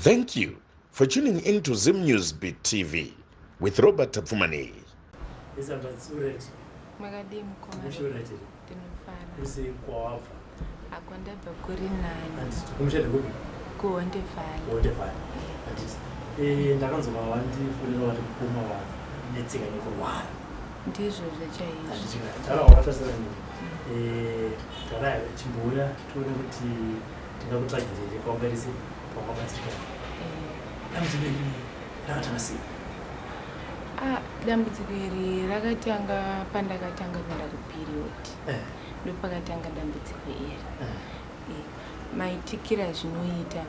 Thank you for tuning in to Zim News Beat TV with Robert Tapfumaneyi. Makadii mukoma? Ndinofara. Kwawabva? Akwandabva kuri nani. Kumusha ndekupi? KuHonde Valley. Honde Valley. Handiti ndakanzwa wandifonera wati mukoma wanetseka nekurwara. Ndizvozvo chaizvo. Taura wakatasira nini. Tara chimbouya tione kuti tingakutsvagirire paungarise paungabatsirikana. Dambudziko iri rakatanga sei? Ah, dambudziko iri rakatanga pandakatanga kuenda kuperiod. Ndopakatanga dambudziko iri. Maitikira zvinoita,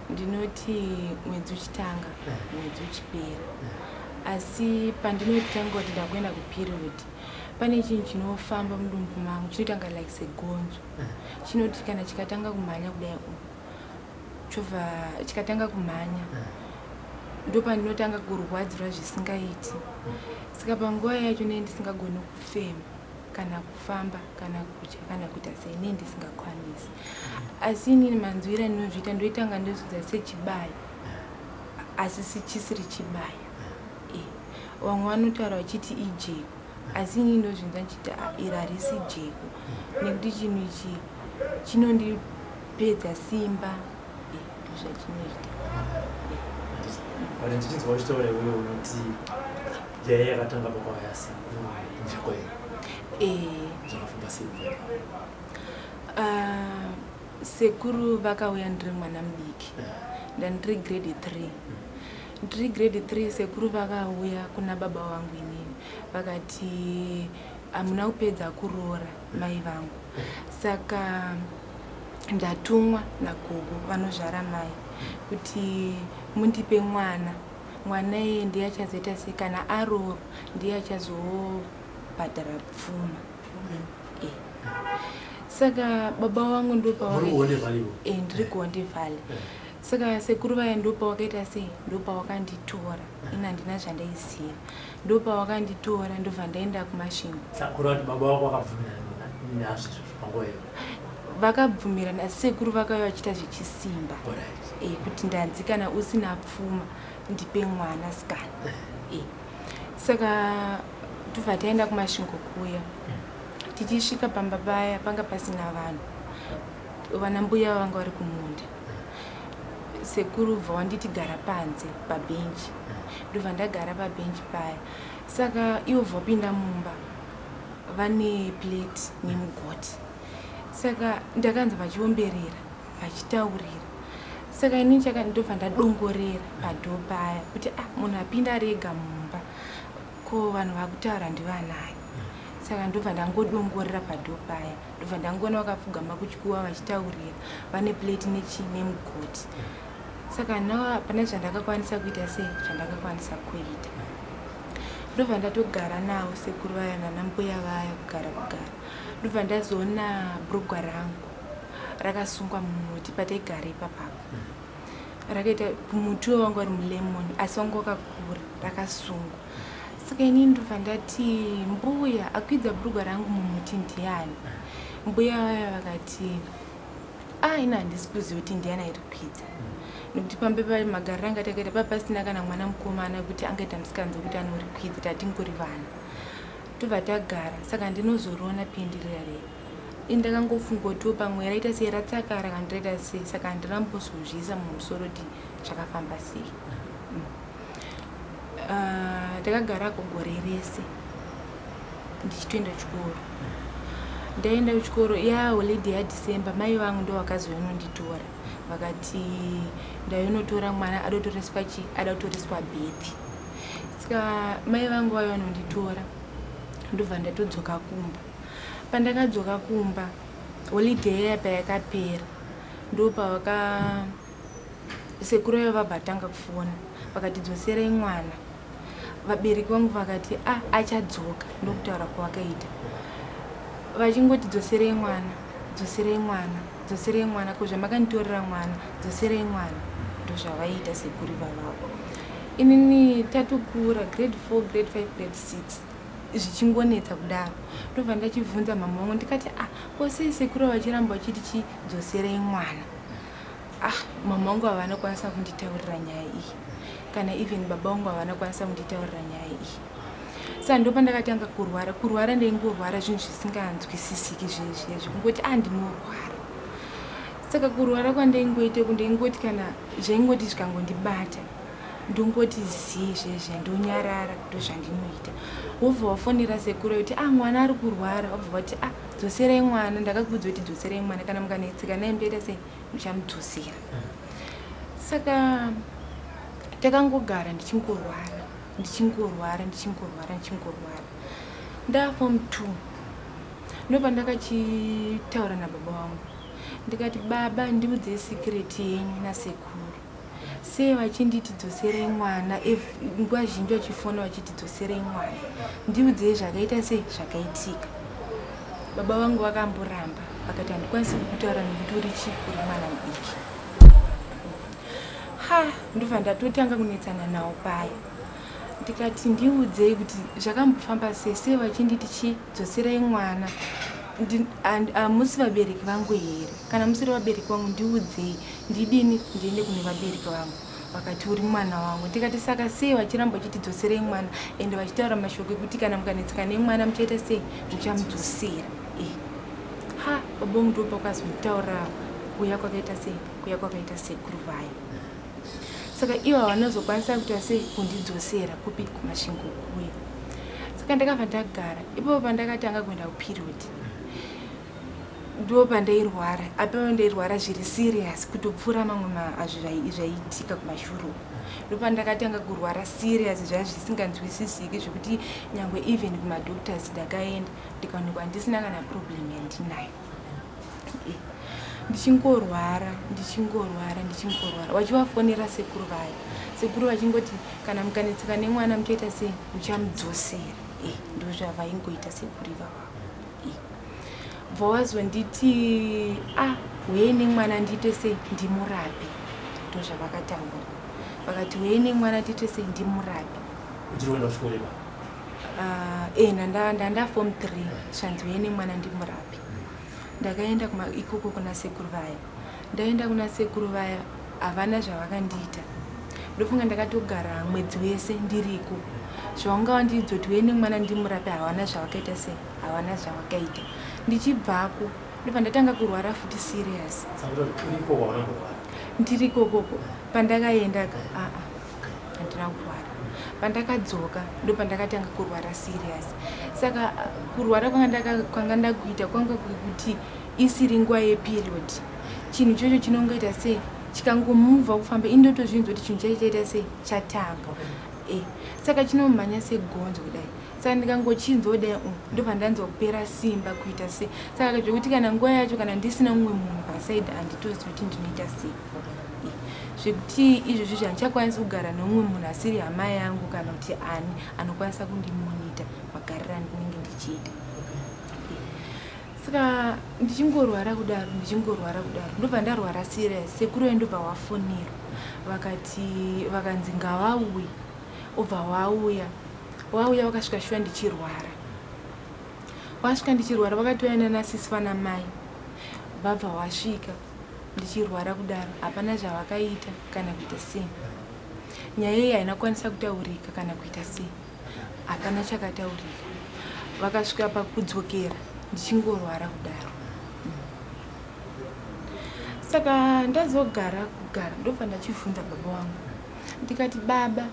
ndinoti mwedzi uchitanga, mwedzi uchipera, asi pandinotanga kuti ndakuenda kuperiod, pane chinhu chinofamba mudumbu mangu chinoitanga like segonzo. Chinoti kana chikatanga kumhanya kudai, chobva chikatanga kumhanya, ndopandinotanga kurwadzirwa zvisingaiti. Saka panguva yacho nee ndisingagoni kufema kana kufamba kana kudya kana kuita sei, nee ndisingakwanisi. Asi inini manzwiro andinozviita, ndoitanga ndozvidza sechibayo, asi sichisiri chibayo. Vamwe vanotaura vachiti ijeko, asi inini ndozvinzwa ndichiti, "Ah, iri harisi jeko," nekuti chinhu ichi chinondipedza simba. Ndozvachinoita. But ndichinzwa uchitaura iwewe unoti nyaya yakatanga pakwauya sekuru kumusha kwayo. Zvakafamba sei kubva ipapo? Ah, sekuru vakauya ndiri mwana mudiki, ndandiri grade 3. Ndiri grade 3, sekuru vakauya kuna baba vangu inini vakati, "Hamuna kupedza kuroora mai vangu, saka ndatumwa nagogo vanozvara mai kuti mundipe mwana. Mwana iye ndiye achazoita sei kana aroorwa, ndiye achazobhadhara pfuma." Saka baba vangu ndopa Muri kuHonde Valley? Ndiri kuHonde Valley. Saka sekuru vaya ndopawakaita sei, ndopawakanditora. Ini handina zvandaiziva. Ndopawakanditora, ndobva ndaenda kuMasvingo. Saka kureva kuti baba vako vakabvumirana nazvo izvozvo panguva iyoyo? Vakabvumirana, asi sekuru vakauya vachiita zvechisimba. Kuti ndanzi kana usina pfuma ndipe mwana sikana. Saka tobva taenda kuMasvingo kuya. Tichisvika pamba paya, panga pasina vanhu, vana mbuya vanga vari kumunda. Sekuru bva wanditi gara panze pabhenji. Ndobva ndagara pabhenji paya. Saka ivo bva wapinda mumba vane plate nemugoti. Saka ndakanzwa vachiomberera, vachitaurira. Saka inini chaka ndobva ndadongorera padoor paya kuti, ah, munhu apinda ari ega mumba, ko vanhu vakutaura ndivanani? Saka ndobva ndangodongorera padoor paya, ndobva ndangoona vakapfugama kuchikuva vachitaurira, vane plate nechi nemugoti. Saka nawa hapana zvandakakwanisa kuita sei, zvandakakwanisa kuita. Ndobva ndatogara navo sekuru vaya nanambuya vaya, kugara kugara, ndobva ndazoona bhurugwa rangu rakasungwa mumuti pataigara ipapapo. Rakaita muti uyo wanga uri mulemon, asi wanga wakakura, rakasungwa. Saka inini ndobva ndati, "Mbuya, akwidza bhurugwa rangu mumuti ndiani?" Mbuya vaya vakati, "A, ini handisi kuziva kuti ndiani airi kwidza," nekuti pambe pamagariro anga takaita pa pasina kana mwana mukomana kuti angaita musikanzi wekuti anorikwidza, tatingori vana. Tobva tagara. Saka ndinozoriona pendirira rei, ini ndakangofunga kutiwo pamwe raita sei, ratsakara kana raita sei. Saka handirambozozviisa mumusoro kuti zvakafamba sei. Ah, ndakagarako gore rese ndichitoenda chikoro. Ndaenda kuchikoro yaholiday yaDecember, mai vangu ndo vakazoinonditora, vakati ndainotora mwana ada kutoreswa chi, ada kutoreswa birth. Saka mai vangu vaiva vanonditora, ndobva ndatodzoka kumba. Pandakadzoka kumba, holiday yaya payakapera, ndopavaka sekuru vaiva vabva tanga kufona vakati, "Dzoserai mwana." Vabereki vangu vakati, "A, achadzoka." Ndokutaura kwavakaita vachingoti, "Dzoserei mwana, dzoserei mwana, dzoserei mwana, ko zvamakanditorera mwana, dzoserei mwana." Ndozvavaiita sekuru ivavavo. Inini tatokura, grade 4, grade 5, grade 6, zvichingonetsa kudaro. Ndobva ndachibvunza mama vangu ndikati, "Ah, ko sei sekuru vachiramba vachiti chidzoserei mwana?" Ah, mama vangu havana kwanisa kunditaurira nyaya iyi, kana even baba vangu havana kwanisa kunditaurira nyaya iyi. Saka ndopandakatanga kurwara. Kurwara ndaingorwara zvinhu zvisinganzwisisiki zvezviya zvekungoti a ndinorwara. Saka kurwara kwandaingoita kundaingoti kana zvaingoti zvikangondibata ndongoti zii zvezviya, ndonyarara, ndozvandinoita. Wobva wafonera sekuru kuti a mwana ari kurwara, wobva vati a dzoserai mwana, ndakakuudza kuti dzoserai mwana, kana mukanetseka naye muchaita sei, muchamudzosera. Saka takangogara ndichingorwara, ndichingorwara, ndichingorwara, ndichingorwara. Ndafom 2 ndopandakachitaura nababa vangu, ndikati baba ndiudzei secret yenyu nasekuru, sei vachinditi dzoserei mwana nguva zhinji vachifona vachiti dzoserei mwana, ndiudzei zvakaita sei zvakaitika. Baba vangu vakamboramba vakati handikwanisi kukutaura nekuti uri chi uri mwana mudiki. Ha, ndobva ndatotanga kunetsana nawo paya, ndikati ndiudzei kuti zvakambofamba sei, sei vachinditi chi dzoserai mwana, hamusi vabereki vangu here? Kana musiri vabereki vangu ndiudzei ndidini ndiende kune vabereki vangu. Vakati uri mwana wangu. Ndikati saka sei vachiramba vachiti dzoserei mwana, ende vachitaura mashoko ekuti kana mukanetseka nemwana muchaita sei, muchamudzosera. Ha, baba vangu ndopakazonitaura kuya kwakaita sei, kuya kwakaita sekuru vaya. Saka ivo havanozokwanisa kuita sei kundidzosera kupi kuMasvingo kuya. Saka ndakabva ndagara ipapo. Pandakatanga kuenda kuperiod ndo pandairwara, apo ndairwara zviri serious kutopfuura mamwe zvaiitika kumashure uko. Ndopandakatanga kurwara serious zvaiva zvisinganzwisisiki, zvekuti nyangwe even kumadoctors ndakaenda ndikaonekwa ndisina kana problem yandinayo. Ndichingorwara, ndichingorwara, ndichingorwara, vachivafonera sekuru vaya, sekuru vachingoti kana mukanetseka nemwana muchaita sei, muchamudzosera. Ndo zvavaingoita sekuru ivava. Bva wazonditi a huyei nemwana ndiite sei, ndimurape. Ndo zvavakataura, vakati huyei nemwana tiite sei, ndimurape. Uchiri kuenda kuchikoro ipa? Ndanda form 3. Zvanzi huyei nemwana ndimurape. Ndakaenda ikoko kuna sekuru vaya. Ndaenda kuna sekuru vaya, havana zvavakandiita. Ndofunga ndakatogara mwedzi wese ndiriko. Zvavanga vandidzoti uye nemwana ndimurape, havana zvavakaita sei, havana zvavakaita. Ndichibvako ndobva ndatanga kurwara futi serious. Saka kuti uri ikoko hauna kumborwara? Ndiri ikokoko pandakaenda ka, aa, handina kurwara. Pandakadzoka ndo pandakatanga kurwara serious. Saka kurwara kwanga ndakuita kwanga kwekuti isiri nguva yeperiod, chinhu ichocho chinongoita sei, chikangomuvha kufamba, indotozvinzwa kuti chinhu chacho chaita sei, chatanga. Saka chinomhanya segonzo kudai. Saka ndikangochinzwa kudai, ndobva ndanzwa kupera simba, kuita sei. Saka zvekuti kana nguva yacho kana ndisina mumwe munhu paside, handitozivi kuti ndinoita sei. Zvekuti izvozvi zvandichakwanisi kugara neumwe munhu asiri hama yangu kana kuti ani anokwanisa kundimonita magariro andinenge ndichiita. Saka ndichingorwara kudaro, ndichingorwara kudaro, ndobva ndarwara serious. Sekuru vayo ndobva wafonera, vakati vakanzi ngavauye. Obva wauya, wauya vakasvika shuwa ndichirwara. Wasvika ndichirwara, vakatouya nanasisi vana mai. Vabva wasvika ndichirwara kudaro, hapana zvavakaita kana kuita sei. Nyaya iyi haina kukwanisa kutaurika kana kuita sei, hapana chakataurika. Vakasvika pakudzokera ndichingorwara kudaro. Saka ndazogara kugara, ndobva ndachibvunza baba vangu, ndikati baba,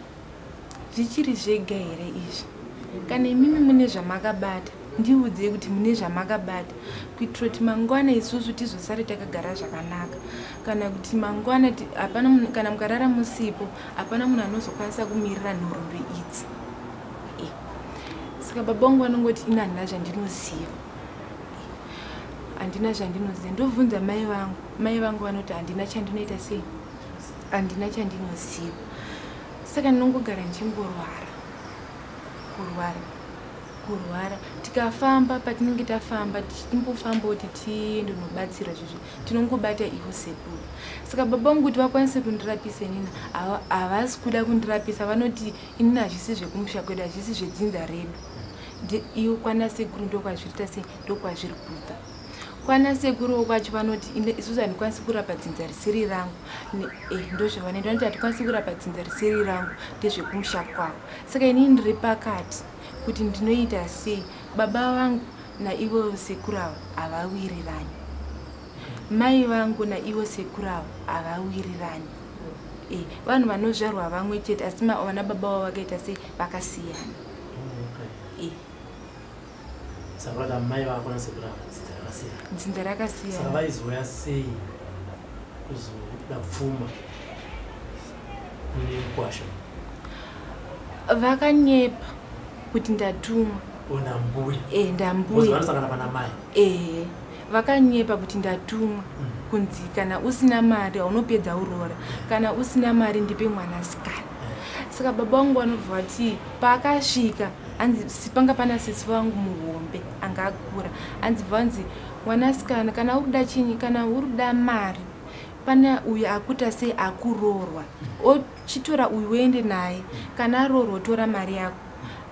zvichiri zvega here izvi? Kana imimi mune zvamakabata, ndiudzei kuti mune zvamakabata, kuitira kuti mangwana isusu tizosare takagara zvakanaka, kana kuti mangwana hapana kana mukarara musipo, hapana munhu anozokwanisa kumirira nhoroondo idzi. Saka baba vangu vanongoti ini handina zvandinoziva, handina zvandinoziva. Ndobvunza mai vangu, mai vangu vanoti handina chandinoita sei, handina chandinoziva. Saka ndinongogara ndichingorwara, kurwara, kurwara. Tikafamba patinenge tafamba, tichimbofamba kuti tiende unobatsira zvezvi, tinongobata ivo sekuru. Saka baba vangu kuti vakwanise kundirapisa inini, havasi kuda kundirapisa. Vanoti inini hazvisi zvekumusha kwedu, hazvisi zvedzinza redu. Iwo kwana sekuru ndokwazvirita sei, ndokwazviri kubva. Kwana sekuruwo kwacho vanoti isusu handikwanisi kurapa dzinza risiri rangu. Ndozvavanoita, vanoti hatikwanisi kurapa dzinza risiri rangu, ndezvekumusha kwavo. Saka inini ndiri pakati kuti ndinoita sei. Baba vangu naivo sekuru ava havawirirani, mai vangu naivo sekuru ava havawirirani. Vanhu vanozvarwa vamwe chete, asi vana baba vavo vakaita sei, vakasiyana. Saka vati amai vako nasekuru ava dzinza rakasiyana. Dzinza rakasiyana. Saka vaizouya sei kuzoda pfuma kune mukwasha? Vakanyepa kuti ndatumwa. Nambuya. Ndambuya. Vanosangana pana mai. Vakanyepa kuti ndatumwa kunzi kana usina mari haunopedza uroora, kana usina mari ndipe mwanasikana. Saka baba vangu vanobva vati paakasvika, hanzi panga pana sisi vangu muhombe anga akura, hanzi vanzi mwanasikana kana uri kuda chinyi, kana uri kuda mari, pane uyu akuita sei akuroorwa, ochitora uyu uende naye, kana aroorwa tora mari yako.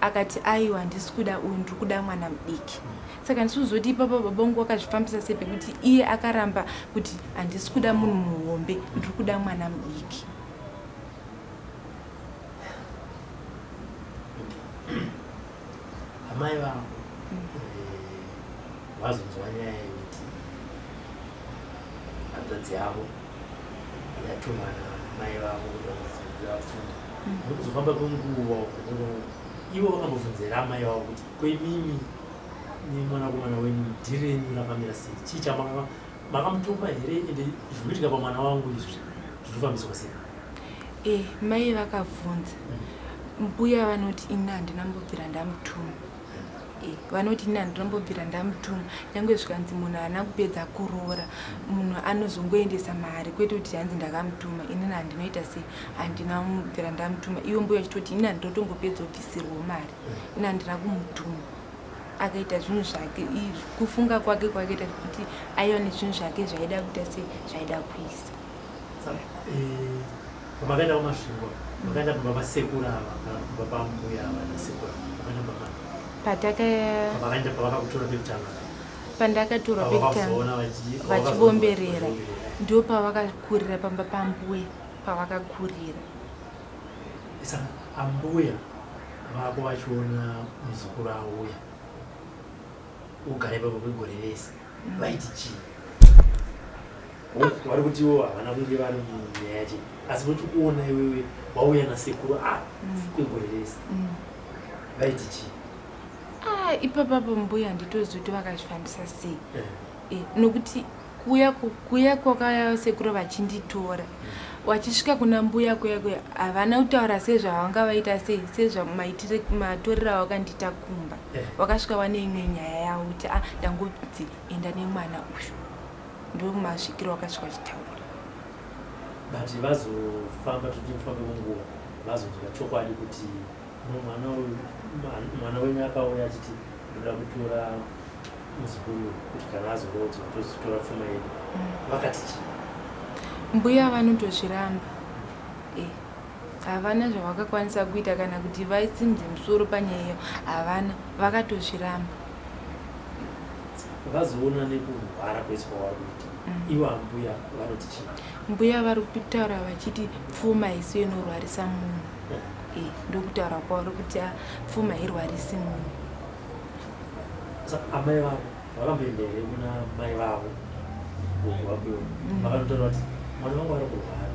Akati aiwa, handisi kuda uyu, ndiri kuda mwana mudiki. Saka handisi kuzoti ipapa baba vangu vakazvifambisa sei, pekuti iye akaramba kuti handisi kuda munhu muhombe, ndiri kuda mwana mudiki. Amai vako vazonzwa nyaya yekuti hanzvadzi yavo yatumwa namai vavo kuti vapfuma. Nokuzofamba kwenguva uko, ivo vakambobvunzera amai vavo kuti koimimi nemwanakomana wenyu dhiri renyu rakamira sei, chii chamakamutuma here, ende zviri kuitika pamwana wangu izvi zviri kufambiswa sei? Mai vakabvunza. Mbuya vanoti ini handina mbobvira ndamutuma. Vanoti ini handina mbobvira ndamutuma, nyange zvikanzi munhu haana kupedza kuroora, munhu anozongoendesa mari, kwete kuti hanzi ndakamutuma. Inini handinoita sei, handina mbobvira ndamutuma. Ivo mbuya vachitoti ini handinotombopedza kubvisirwawo mari, ini handina kumutuma. Akaita zvinhu zvake, kufunga kwake kwakaita kuti aiva nezvinhu zvake zvaida kuita sei, zvaida kuisa. Pamakaenda kuMasvingo, makaenda kumba pasekuru ava kana kumba pambuya ava nasekuru ava? Makaenda kumba pamakaenda pavakakutora pekutanga? Pandakatorwa pekutanga vachivomberera, ndo pavakakurira pamba pambuya pavakakurira. Saka ambuya vako vachiona muzukuru auya ugara ipapo kwegore rese, vaiti chii? Vari kuti ivo havana kunge vari munyaya yacho, asi vochikuona iwewe wauya nasekuru a kwegore rese, vaiti chii? Ipapapo mbuya handitozivi kuti vakazvifambisa sei. Nokuti kuuya kwakauya sekuru vachinditora, vachisvika kuna mbuya kuya kuya, havana kutaura sezvavanga vaita sei, sezvamatorero avakandiita kumba. Vakasvika vane imwe nyaya yavo kuti a ndangonzi enda nemwana uyu, ndo masvikiro vakasvika vachitaura. But vazofamba, toti kufamba kwenguva, vazonzwa chokwadi kuti mwana uyu, mwana wenyu akauya achiti ndoda kutora muzukuru kuti kana azorodzwa tozotora pfuma yedu, vakati chii? Mbuya vanotozviramba. Havana zvavakakwanisa kuita kana kuti vaisimudze musoro panyaya iyo, havana, vakatozviramba. Vazoona nekurwara kwese kwavari kuita, ivo ambuya vanoti chii? Mbuya vari kutaura vachiti pfuma isu inorwarisa munhu. Ndokutaura kwavo kuti pfuma hairwarisi munhu. Amai vavo vakamboenda here kuna mai vavo, gogo vako ivo, vakanotaura kuti mwana wangu ari kurwara,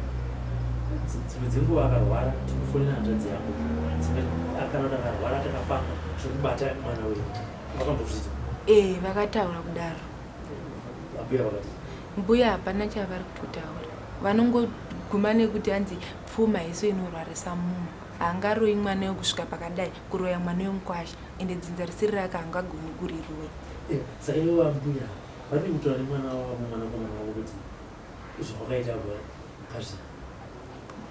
dzimwe dzenguva akarwara tinofonera hanzvadzi yako, kana kuti akarwara takafamba tiri kubata mwana wenyu, vakambozviita? Vakataura kudaro. Ambuya vakati? Mbuya hapana chavari kutotaura, vanongoguma nekuti hanzi pfuma isu inorwarisa munhu, haangaroyi mwana wekusvika pakadai, kuroya mwana wemukwasha, ende dzinza risiri rake haangagoni kuriroya. Saka ivo ambuya vari kutaura nemwana wavo, mwanakomana wavo, kuti zvawakaita kazvi,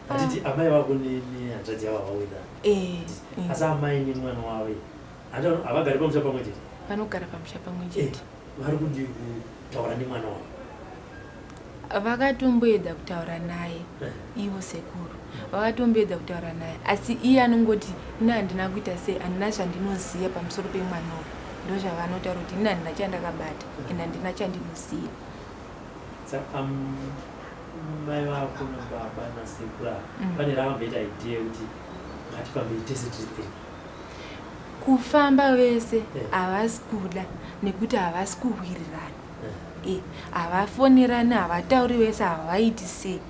hatiti amai vako nehanzvadzi yavo havawirirani, asi amai nemwana wavo havagari pamusha pamwe chete? Vanogara pamusha pamwe chete. Vari kudii kutaura nemwana wavo? Vakatomboedza kutaura naye ivo sekuru, vakatomboedza kutaura naye, asi iye anongoti ina handina kuita sei, handina zvandinoziva pamusoro pemwana uyu. Ndozvavanotaura kuti ini handina chandakabata and handina chandinoziva. Saka mai vako nababa nasekuru ava pane rakamboita idea yekuti ngatifambei tese tiri three? Kufamba vese havasi kuda nekuti havasi kuwirirana. Havafonerani, havatauri vese, havaiti sei.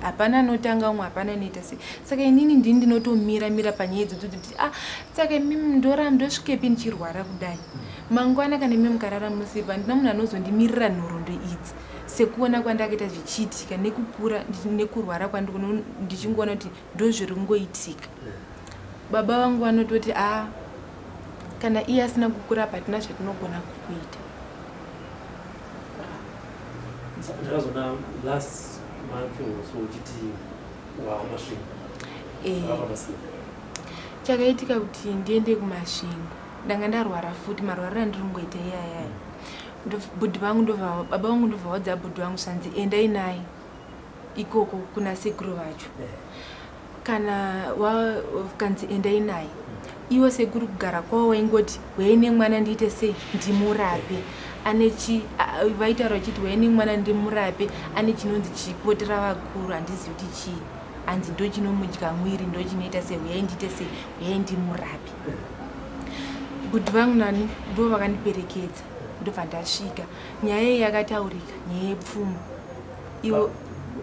Hapana anotanga umwe, hapana anoita sei. Saka inini ndini ndinotomira mira panyaya idzodzo kuti ah, saka imimi ndora ndosvikepi ndichirwara kudai? Mangwana kana imi mukarara musipo, handina munhu anozondimirira nhoroondo idzi sekuona kwandakaita zvichiitika nekukura nekurwara kwandiri, ndichingoona kuti ndozviri kungoitika. Baba vangu vanototi a kana iye asina kukura apa hatina zvatinogona kukuita. Ndakazoona last month or so uchiti wakuMasvingo. Wakafamba sei? Chakaitika kuti ndiende kuMasvingo, ndanga ndarwara futi, marwariro andiri kungoita iyayaya. Bhudhi vangu ndobva, baba vangu ndobva vaudza bhudhi vangu, zvanzi endai naye ikoko kuna sekuru vacho. Kana kanzi endai naye, ivo sekuru kugara kwavo waingoti huyai nemwana ndiite sei, ndimurape. Ane chi vaitaura vachiti huyai nemwana ndimurape, ane chinonzi chipotera vakuru, handizivi kuti chii, hanzi ndo chinomudya mwiri, ndo chinoita sei, huyai ndiite sei, huyai ndimurape. Bhudhi vangu nani ndo vakandiperekedza, ndobva ndasvika. Nyaya iyi yakataurika, nyaya yepfuma ivo.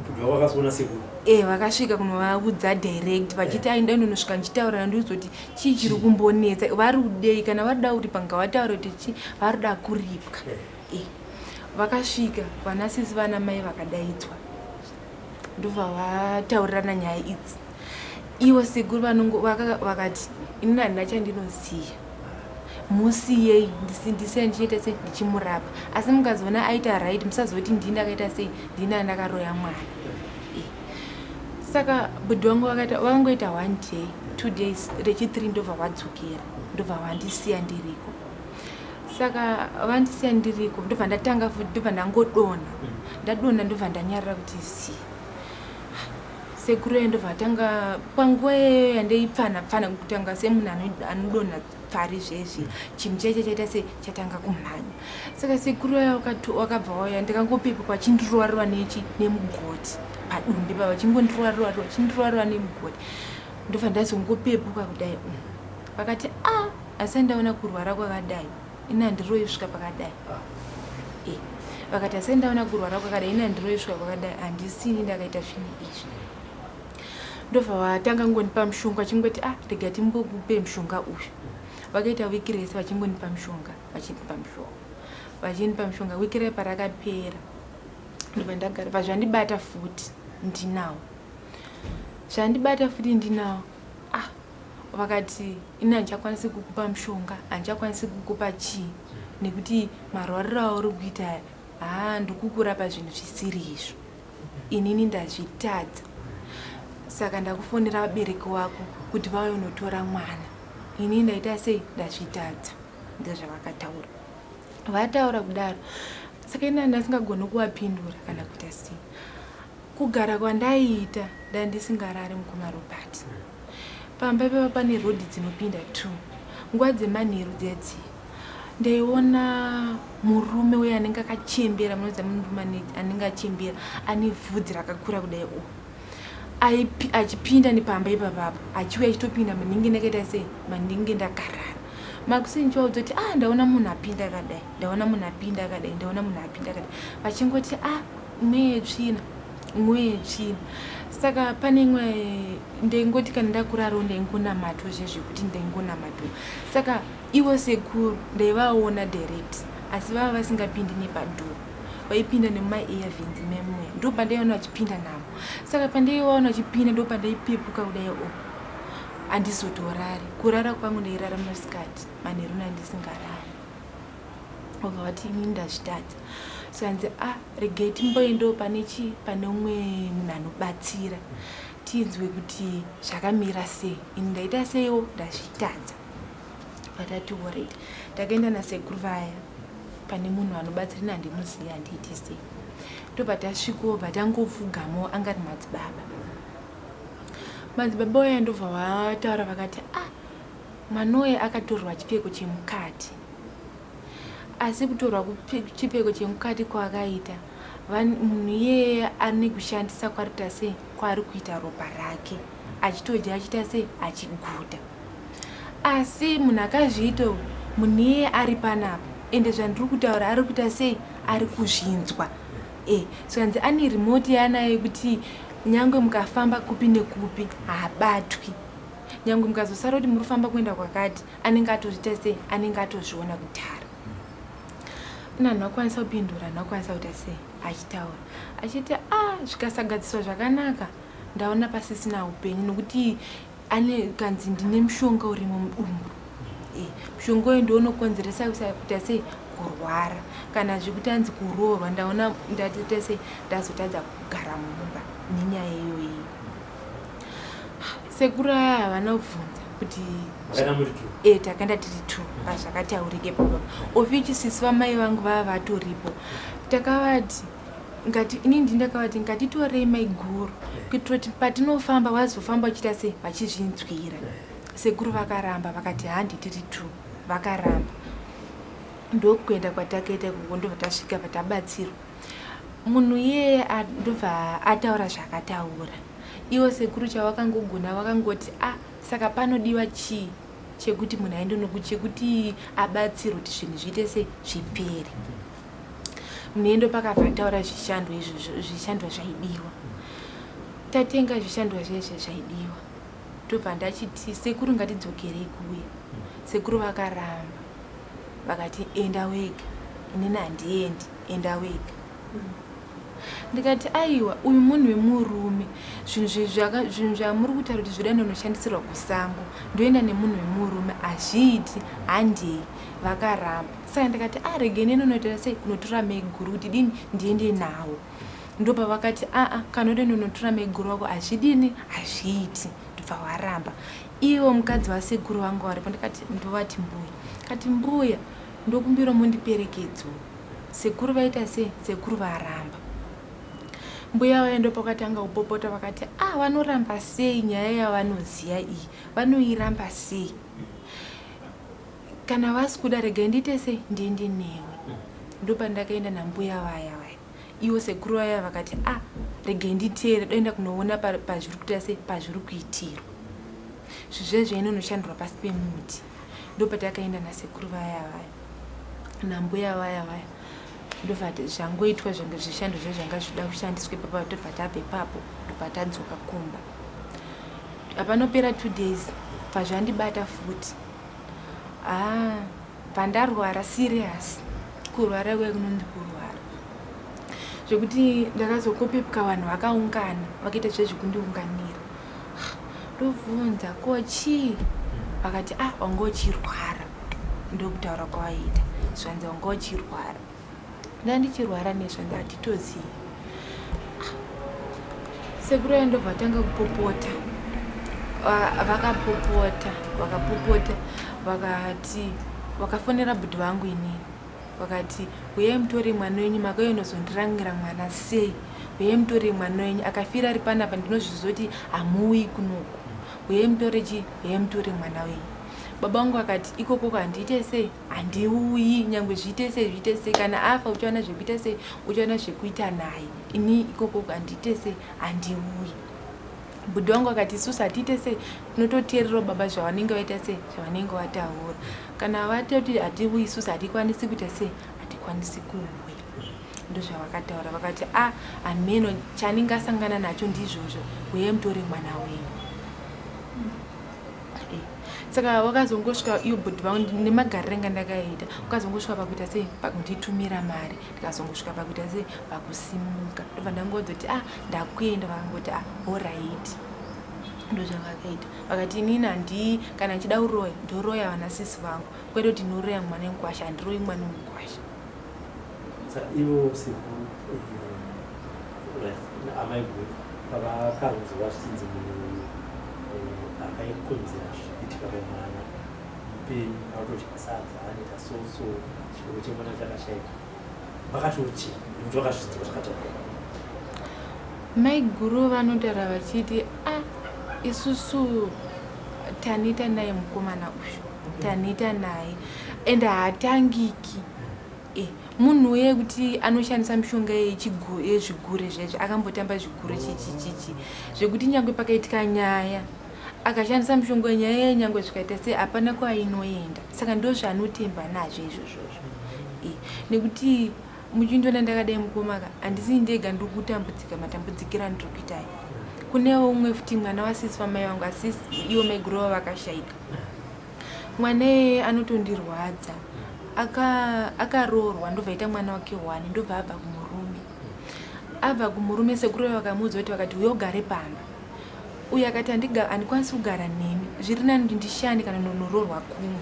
Bhudhi vako vakazoona sekuru? E, vakasvika kunovaudza direct vachiti ai, ndaindonosvika ndichitaurana, ndizoti chii chiri kumbonetsa, vari kudei, kana vari kuda kuripa ngavataure kuti chii, vari kuda kuripwa. E, vakasvika vana sisi vana mai vakadaidzwa, ndobva vataurirana nyaya idzi. Ivo sekuru vakati inini handina chandinoziva, musiyei ndisiye ndichiita sei, ndichimurapa, asi mukazoona aita right musazoti ndini ndakaita sei, ndini ndakaroya mwana. Saka bhudhi vangu vakangoita one day, 2 days, rechi3 ndobva vadzokera, ndobva vandisiya ndiriko. Saka vandisiya ndiriko, ndobva ndatanga futi, ndobva ndangodonha, ndadonha, ndobva ndanyarara kuti zii. Sekuru yayo ndobva atanga panguva iyoyo yandaipfana pfana kutanga semunhu anodonha pfari zvezvi, chinhu chaicho chaita sei, chatanga kumhanya. Saka sekuru yayo wakabva wauya, ndikangopepuka vachindirovarova nechi nemugoti padumbi pa, vachingondirovarova, vachindirovarova nemugoti, ndobva ndazongopepuka kudai. Vakati a asi ndaona kurwara kwakadai ini handiroyi kusvika pakadai. Vakati asi ndaona kurwara kwakadai ini handiroyi kusvika kwakadai, handisini ndakaita zvinhu izvi. Ndobva vatanga ngondipa mushonga, vachingoti ah, rega timbokupe mushonga uyu. Vakaita wiki rese vachingondipa mushonga, vachindipa mushonga, vachindipa mushonga. Wiki rai parakapera, ndobva ndagara pazvandibata futi ndinawo, zvandibata futi ndinawo. Ah, vakati ini handichakwanisi kukupa mushonga, handichakwanisi kukupa chii, nekuti marwariro auri kuita aya, haa, ndikukurapa zvinhu zvisiri izvo, inini ndazvitadza. Saka ndakufonera vabereki wako kuti vauye unotora mwana, inini ndaita sei, ndazvitadza. Ndezvavakataura, vataura kudaro. Saka ini ndasingagoni kuvapindura kana kuita sei. Kugara kwandaiita, ndandisingarari, mukoma Robert. Pamba ipapa pane rodhi dzinopinda two. Nguva dzemanheru dzedzi ndaiona murume uye anenge akachembera, munoziva murume anenge achembera ane vhudzi rakakura kudai o, achipinda nepamba ipapapo, achiuya achitopinda mandinge ndakaita sei, mandinge ndakarara. Makuseni ndichivaudza kuti ah, ndaona munhu apinda akadai, ndaona munhu apinda akadai, ndaona munhu apinda akadai, vachingoti ah, mweya yetsvina, mweya yetsvina. Saka pane imwe ndaingoti kana ndakurarawo ndaingonamato zvezvekuti ndaingonamato. Saka ivo sekuru ndaivaona direct, asi vava vasingapindi nepadoor, vaipinda nemumaair vents memweya, ndo pandaiona vachipinda namo. Saka pandaivaona vachipinda, ndo pandaipepuka kudai o, handizotorari. Kurara kwangu ndairara masikati, manheru nandisingarari. Obva vati inini ndazvitadza. Sikanzi a regai timboendawo pane chi pane umwe munhu anobatsira, tinzwe kuti zvakamira sei, ini ndaita seiwo, ndazvitadza. Vatati alright. Takaenda nasekuru vaya pane munhu anobatsira, ini handimuzivi, handiiti sei. Ndobva tasvikawo, bva tangopfugamawo, angari madzibaba. Madzibaba uya ndobva vataura vakati ah, mwana uyu akatorwa chipfeko chemukati. Asi kutorwa chipfeko chemukati kwaakaita, munhu iyeye ane kushandisa kwaari sei, kwaari kuita ropa rake, achitodya, achiita sei, achiguta. Asi munhu akazviita, munhu iyeye ari panapa, ende zvandiri kutaura ari kuita sei, ari kuzvinzwa. Zvikanzi ane remote yaanayo yekuti nyange mukafamba kupi nekupi haabatwi. Nyange mukazosara kuti muri kufamba kuenda kwakati, anenge atozviita sei, anenge atozviona kudhara. Ina akwanisa kupindura, akwanisa kuita sei, achitaura achiti, a zvikasagadziswa zvakanaka, ndaona pasisina upenyu, nokuti ane kanzi ndine mushonga urimo mudumbu. Mushonga uyu ndounokonzeresa kuita sei, kurwara, kana zvekuti anzi kuroorwa. Ndaona ndatoita sei, ndazotadza kugara mumba nenyaya iyoyi. Sekuru aya havana kubvunza kuti Makaenda muri two? Takaenda tiri two pazvakataurike papa ofichi. Sisi vamai vangu vava vatoripo. Takavati ngati, ini ndini ndakavati ngatitorei maiguru kuitira kuti patinofamba vazofamba vachiita sei, vachizvinzwira. Sekuru vakaramba, vakati handi, tiri two. Vakaramba. Ndokuenda kwatakaita ikoko, ndobva tasvika patabatsirwa. Munhu iyeye ndobva ataura zvakataura ivo. Sekuru chavakangogona, vakangoti, a saka panodiwa chii chekuti munhu aende chekuti abatsirwe kuti zvinhu zviite sei, zvipere? Munhu pakabva ataura zvishandwa izvozvo, zvishandwa zvaidiwa. Tatenga zvishandwa zvezve zvaidiwa, tobva ndachiti, sekuru, ngatidzokerei kuuya. Sekuru vakaramba, vakati, enda wega, inini handiendi, enda wega. Ndikati, aiwa, uyu munhu wemurume, zvinhu zvamuri kutaura kuti zvoda ndonoshandisirwa kusango, ndoenda nemunhu wemurume? Hazviiti, handei. Vakaramba. Saka ndikati, a regei nenonoita sei, kunotora maiguru kuti dini, ndiende nawo. Ndopavakati, aa, kana ude nonotora maiguru wako, hazvidini, hazviiti. Ndobva waramba ivo. Mukadzi wasekuru vangu varipo. Ndikati, ndovati mbuya, kati, mbuya, ndokumbira mundiperekedzo, sekuru vaita sei, sekuru varamba. Mbuya vaya ndopakatanga kupopota, vakati, a vanoramba sei nyaya yavanoziva iyi? Vanoiramba sei? Kana vasi kuda, regai ndiite sei, ndiende newe. Ndopandakaenda nambuya vaya vaya. Ivo sekuru vaya vakati, a regai nditeere, doenda kunoona pazviri kuita sei, pazviri kuitirwa zvezve inonoshandurwa pasi pemuti. Ndopatakaenda nasekuru vaya vaya nambuya vaya vaya. Ndobva zvangoitwa zvishando zve zvanga zvida kushandiswa ipapa. Tobva tabva ipapo, ndobva tadzoka kumba. Hapanopera 2 days, bva zvandibata futi. Ah, bva ndarwara serious. Kurwara kuya kunonzi kurwara zvekuti ndakazokopepwa. Vanhu vakaungana, vakaita zvezvekundiunganira. Ndobvunza, ko chii? Vakati, ah, wanga uchirwara. Ndokutaura kwavaita, zvanzi wanga uchirwara. Ndandichirwara nezvanzi hatitozivi. Sekuru aya ndobva vatanga kupopota. Vakapopota, vakapopota, vakati, vakafonera bhudhi vangu inini, vakati, uyai mutore mwana wenyu, makauya unozondirangira mwana sei? Uyai mutore mwana wenyu, akafira ari panapa, ndinozvizoti hamuuyi kunoku. Uyai mutore chi, uyai mutore mwana wenyu. Baba vangu vakati, ikokoko handiite sei, handiuyi, nyange zviite sei, zviite sei. Kana afa uchaona zvekuita sei, uchaona zvekuita naye. Ini ikokoko handiite sei, handiuyi. Bhudhi wangu akati, isusu hatiite sei, tinototeererawo baba zvavanenge vaita sei, zvavanenge vataura. Kana vatoti hatiuyi, isusu hatikwanisi kuita sei, hatikwanisi kuuya. Ndozvavakataura. Vakati, a hameno chanenge asangana nacho, ndizvozvo, uyai mutore mwana wenyu. Saka wakazongosvika iyo bhudhi vangu nemagariro anga ndakaita, wakazongosvika pakuita sei, pakunditumira mari. Ndikazongosvika pakuita sei, pakusimuka. Ndobva ndangozoti, ah, ndakuenda. Vakangoti, ah, alright. Ndozvavakaita. Vakati, inini handii, kana ndichida kuroya, ndoroya vana sisi vangu, kwete kuti ndinoroya mwana wemukwasha. Handiroyi mwana wemukwasha. Saka ivo sekuru, amai guru, pavakanzwa zvichinzi munhu akaikonzera zvikuitika pamwana mupenyu, akutodya sadza, anoita soso, chikoro chemwana chakashaika, vakatoti nekuti vakazvinzwa zvakataurwa? Maiguru vanotaura vachiti, a isusu taneta naye mukomana uyu, taneta naye, ende haatangiki. Munhu uye kuti anoshandisa mishonga yezvigure zvezvi, akambotamba zvigure chichichichi, zvekuti nyange pakaitika nyaya akashandisa mishonga nyaya yenyangwe zvikaita sei hapana kwainoenda. Saka ndo zvaanotemba nazvo izvozvozvo. Nekuti muchindiona ndakadai mukomaka, handisi ndega ndiri kutambudzika matambudzikiro andiri kuitai. Kunewo umwe futi mwana wasisi vamai vangu, asi ivo maiguru vavo vakashaika. Mwana iyeye anotondirwadza. Akaroorwa ndobva aita mwana wake one, ndobva abva kumurume. Abva kumurume sekuru vavo vakamuudza kuti vakati uya ugare pamba. Uyo akati handikwanisi kugara nemi, zviri nani kuti ndishande kana nonoroorwa kumwe.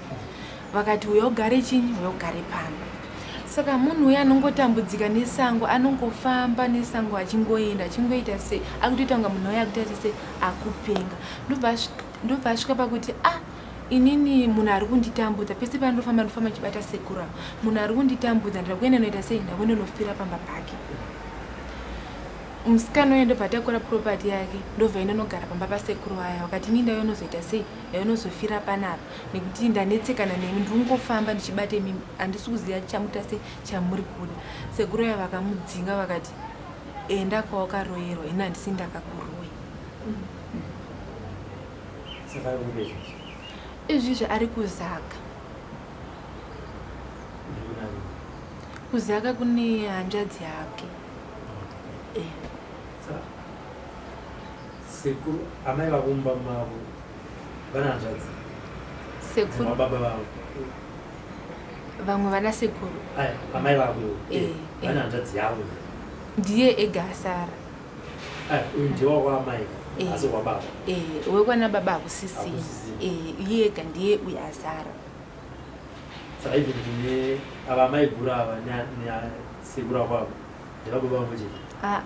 Vakati uya ugare chinyi, uya ugare pamba. Saka munhu uya anongotambudzika nesango, anongofamba nesango achingoenda achingoita sei, akutoita kunga munhu uya akutoita sei, akupenga. Ndobva asvika pakuti ah, inini munhu ari kunditambudza pese pandofamba ndofamba ndichibata sekuru ava, munhu ari kunditambudza, ndakuenda noita sei, ndakuenda nofira pamba pake. Musikana uya ndobva atakura property yake, ndobva enda nogara pamba pasekuru vaya. Vakati inini ndauya nozoita sei, ndauya nozofira panapa nekuti ndanetsekana nemi, ndiri kungofamba ndichibata imimi, handisi kuziva chamuita sei chamuri kuda. Sekuru vaya vakamudzinga vakati enda kwawakaroyerwa, ini handisi ndakakuroya. Saka ari kupi izvozvi? Izvizvi ari kuZaka. Ndikunani? KuZaka kune hanzvadzi yake. Saka sekuru amai vako mumba mavo vane hanzvadzi? Sekuru baba vavo. Vamwe vana sekuru. Aya, amai vako ivo. Vane hanzvadzi yavo. Ndiye ega asara. Aya, uyu ndiye wako amai asi wababa. Wekwana baba hakusisina. Hakusisina. Iye ega ndiye uyu asara. Saka even kune ava amai guru ava nesekuru ako ava ndevababa vamwe chete? Aa,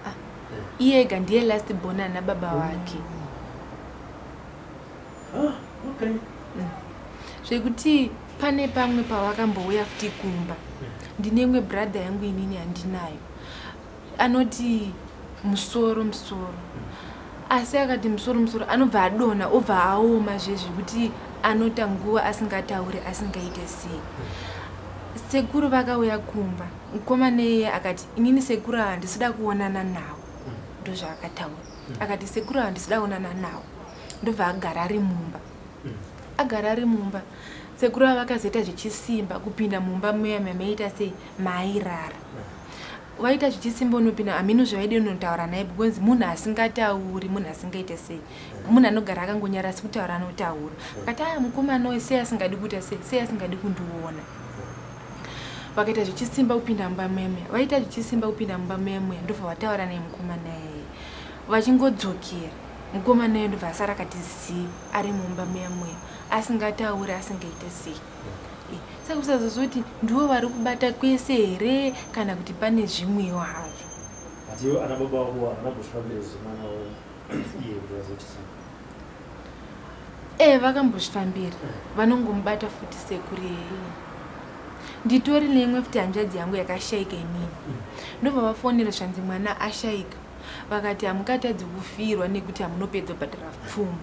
iye ega ndiye last born ana baba vake. Ah, okay. Zvekuti pane pamwe pavakambouya futi kumba, ndine imwe brother yangu inini handinayo, anoti musoro musoro, asi akati musoro musoro anobva adonha obva aoma zvezvekuti anota nguva asingatauri asingaite sei. Sekuru vakauya kumba, mukomana iyeye akati inini sekuru ava handisida kuonana navo. Ndozvaakataura, akati sekuru ava handisida kuonana navo, ndobva agara ari mumba. Agara ari mumba, sekuru ava vakazoita zvichisimba kupinda mumba muya mamaita sei maairara. Vaita zvichisimba unopinda hameno zvavaida unotaura naye, because munhu asingatauri, munhu asingaite sei, munhu anogara akangonyara asi kutaura anotaura. Vakati aya mukomana uyu sei asingadi kuita sei, sei asingadi kundiona. Vakaita zvichisimba kupinda mumba muya, vaita zvichisimba kupinda mumba muya muya, ndobva vataura naye mukomana iyeye. Vachingodzokera mukomana uyu ndobva asara akati zii ari mumba muya muya, asingatauri asingaite sei. Saka kusazozoti ndivo vari kubata kwese here kana kuti pane zvimwewo hazvo. But ivo ana baba vako havana kumbozvifambira zvemwana wavo iye kuti vazoti chii? Vakambozvifambira, vanongomubata futi sekuru iyeye. Nditori neimwe futi hanzvadzi yangu yakashaika inini, ndobva vafonera zvanzi mwana ashaika. Vakati hamukatadzi kufirwa nekuti hamunopedza kubhadhara pfuma.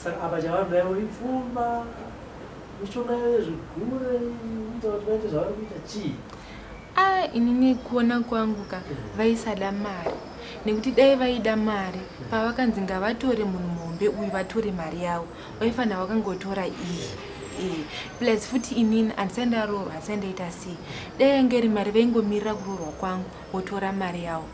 Saka apa chavanhu ivo ipfuma, mishonga yezvigure inoita kuti vaite zvavari kuita chii? A, inini kuona kwangu ka, vaisada mari, nekuti dai vaida mari pavakanzi ngavatore munhu muhombe uyu vatore mari yavo, vaifanira vakangotora iyi. Plus futi inini handisati ndaroorwa, handisati ndaita sei. Dai yange iri mari vaingomirira kuroorwa kwangu votora mari yavo.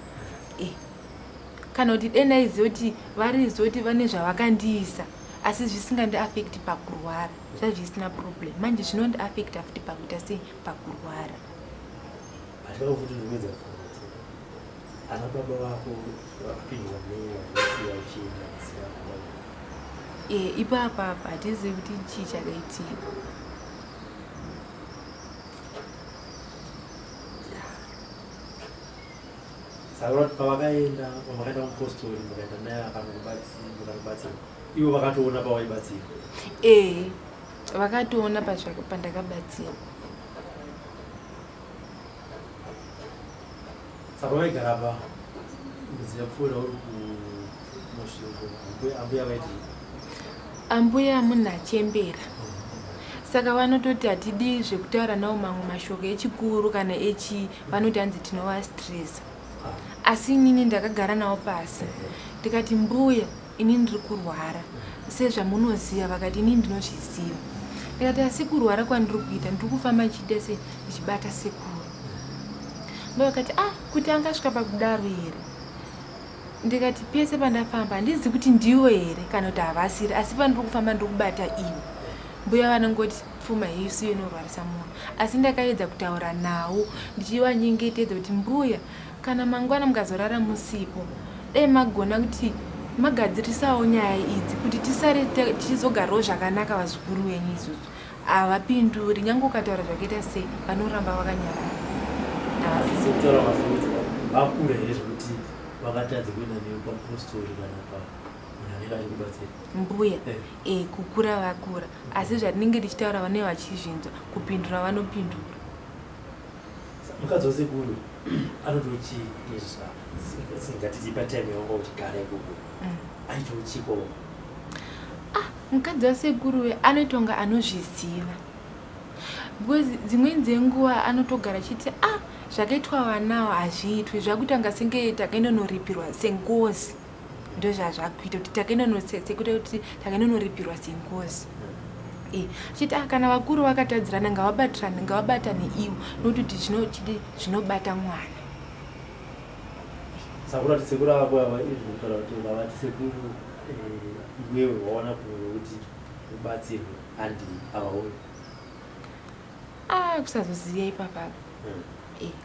Kana kuti dai ndaiziva kuti variziva kuti vane zvavakandiisa asi zvisingandiafekti pakurwara, zvazvisina problem. Manje zvinondiafekta futi pakuita sei, pakurwara. Hatina futi ndikuedza kufunga kuti ana baba vako vakapindwa nei vachisiya uchienda vasina kuda. Ipapa apa hatizivi kuti chii chakaitika. Saka kuti pavakaenda, pamakaenda kumupostori mukaenda naye akanokubatsira, ivo vakatoona pawaibatsira? Vakatoona pandakabatsira. Saka vaigara pa mwedzi yapfuura uri kuMasvingo, ambuya vaiti? Ambuya munhu achembera saka vanototi hatidi zvekutaura nawo mamwe mashoko echikuru kana echii, vanoti hanzi tinovastressa. Asi inini ndakagara navo pasi ndikati, mbuya, inini ndiri kurwara sezvamunoziva. Vakati, inini ndinozviziva. Ndikati, asi kurwara kwandiri kuita, ndiri kufamba ndichiita se ndichibata sekuru. Mbuya vakati, ah, kuti angasvika pakudaro here? Ndikati, pese pandafamba, handizi kuti ndivo here kana kuti havasiri, asi pandiri kufamba ndiri kubata ivo. Mbuya vanongoti pfuma yeisiyo inorwarisa munhu. Asi ndakaedza kutaura nawo ndichivanyengetedza kuti, mbuya, kana mangwana mukazorara musipo, dai magona kuti magadzirisawo nyaya idzi kuti tisare tichizogarawo zvakanaka vazukuru venyu isusu. Havapinduri, nyange ukataura zvakaita sei, vanoramba vakanyarara. Sekutaura kwazvinoitwa, vakura here zvekuti vakatadza kuenda newe papostori kana pa munhu anenge achikubatsira? Mbuya? E, kukura vakura, asi zvatinenge tichitaura vanenge vachizvinzwa, kupindura vanopindura. Mukadzi wasekuru anotochi nezva ngatiti patime yawanga uchigara ikoko, aitochiko? Ah, mukadzi wasekuru anoitonga anozviziva, because dzimweni dzenguva anotogara achiti, ah, zvakaitwa vanawo hazviitwi, zvakutanga senge takaendonoripirwa sengozi. Ndozvazvakuita kuti takaendonosekuita kuti takaendonoripirwa sengozi. Achiti, ah, kana vakuru vakatadzirana, ngavabatirane, ngavabatane ivo, nokuti kuti chidi zvinobata mwana. Sakura kuti sekuru ako ava izvi kutaura kuti vavati sekuru, iwewe waona kumwe wekuti ubatsirwe, handi havaoni? Ah, kusazoziva ipapapa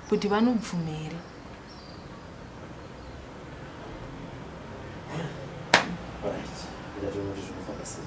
kuti vanobvuma here. Alright, ndatoona kuti zvinofamba sei.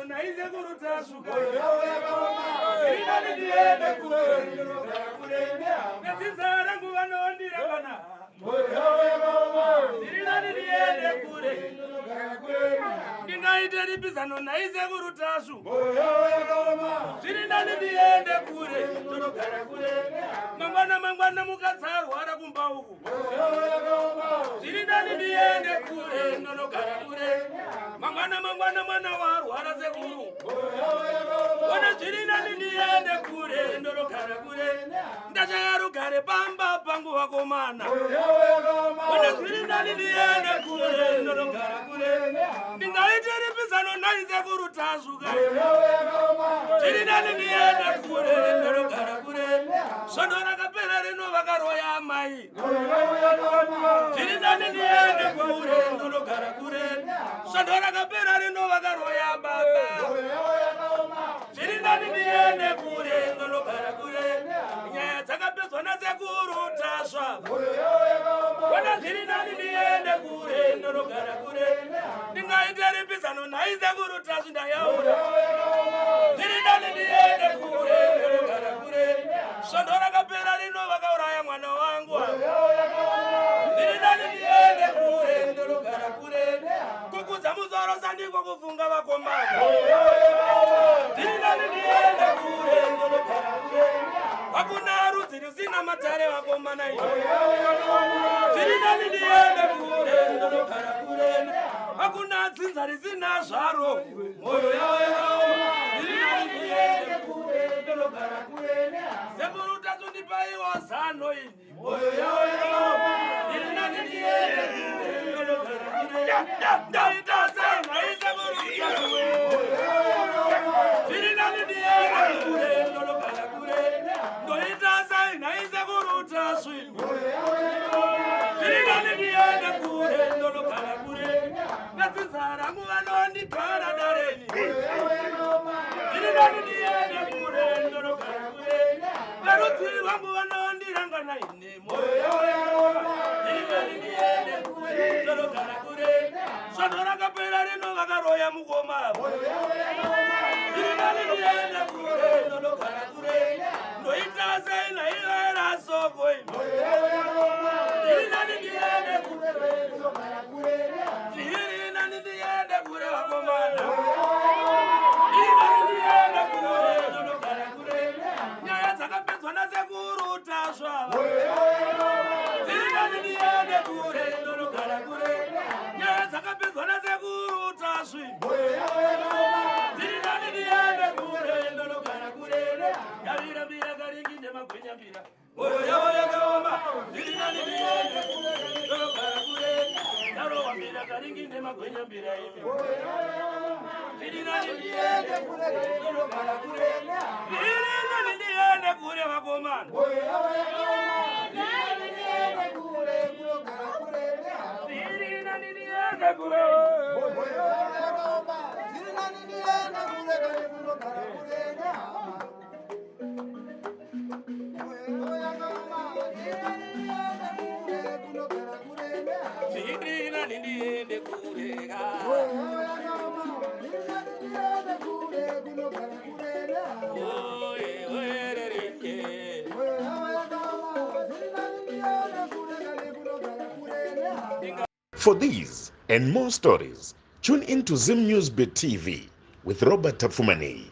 ripizano naisekuru Tasvuka. Zviri nani ndiende kure ndinogara kure nedzinza rangu vanondirangana. Zviri nani ndiende kure ndingaite ripizano naisekuru Tasvu. Zviri nani ndiende kure ndinogara kure mangwana mangwana mukadzi arwara kumba uku. Zviri nani ndiende kure ndonogara kure mangwana mangwana mwana warwara sekuru. Ona zviri nani ndiende kure ndonogara kure ndashaya rugare pamba pangu vakomana. Ona zviri nani ndiende kure ndonogara kure ndingaite ripizano nhai sekuru Tasvuka. Zviri nani ndiende kure ndonogara kure svondo rakapera rino vakaroya amai. Zviri nani ndiende kure ndonogara kure svondo rakapera rino vakaroya baba. Zviri nani ndiende kure ndonogara kure nyaya dzakapedzwa nasekuru Tasva. Ona zviri nani ndiende kure ndonogara kure ndingaite ripizano nhai sekuru Tasva ndayaura. Zviri nani ndiende kure ndonogara kure svondo rakapera rino vakauraya mwana wangu. Zviri nani ndiende kure ndonogara kure kukudza musoro sandiko kufunga vakomana. Zviri nani ndiende kure ndonogara kure hakuna rudzi rusina matare vakomana iyo. Zviri nani ndiende kure ndonogara kure hakuna dzinza risina zvaro mwoyo yavo yakaoma. Zviri nani ndiende kure ndonogara kure sekuru Tasvu zano ini mwoyo yavo yakaoma. Zviri nani ndiende kure ndonogara kure ndaita sei nhai sekuru Tasvu. Zviri nani ndiende kure ndonogara kure ndoita sei nhai sekuru Tasvu. Zviri nani ndiende kure ndonogara kure vedzinza rangu vanondigara dareni. Zviri nani ndiende kure ndonogara kure verudzi rwangu vanondirangana ini mwoyo yavo yakaoma. Zviri nani ndiende kure ndonogara kure svondo rakapera rino vakaroya mukoma. Zviri nani ndiende kure ndonogara kure ndoita sei naivera soko imi. Zviri nani ndiende kure, zviri nani ndiende kure vakomana. Zviri nani ndiende kure ndonogara kure nyaya dzakapedzwa nasekuru Tasva. Zviri nani ndiende kure ndonogara kure nyaya dzakapedzwa nasekuru Tasvi. Zviri nani ndiende kure ndonogara kure ndavira mbira karingi nemagwenya mbira mwoyo yavo yakaoma. Zviri nani ndiende kure ndonogara kure ndarowa mbira karingi nemagwenya mbira imi. Zviri nani ndiende kure ndonogara kure. Zviri nani ndiende kure vakomana. Zviri nani ndiende kure. Zviri nani ndiende kure kane kunogara kure nehama. Mwoyo yakaoma. Zviri nani ndiende kure kunogara kure nehama. Zviri nani ndiende kure ka. Mwoyo yakaoma. Zviri nani ndiende kure kunogara kure nehama. Oye, oyerereke. Mwoyo yakaoma. Zviri nani ndiende kure kane kunogara kure nehama. For these and more stories, tune in to Zim News Bit TV with Robert Tafumani.